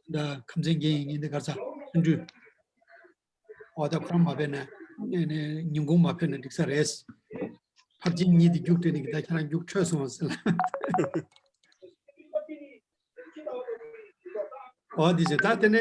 ད་ཁམས་ཚན་རྒན་ཡིན་ཉིན་དེ་གར་ཚ་བརྩོན་འགྲུས། འོ་ད་ཁོ་རང་མ་ཕེབས་ན་ནས་ནས་ཉིན་གུང་མ་ཕེབས་ན་འགྲིག་ས་རེད། ཕར་ཕྱིན་གཉིས་དེ་རྒྱུགས་སྤྲད་ནས་གི་ད་ཁྱེད་རང་རྒྱུགས་འཕྲོད་སོང་བ་ཟེར་ལ། འོ་དེ་བྱས་ད་དེ་ནས་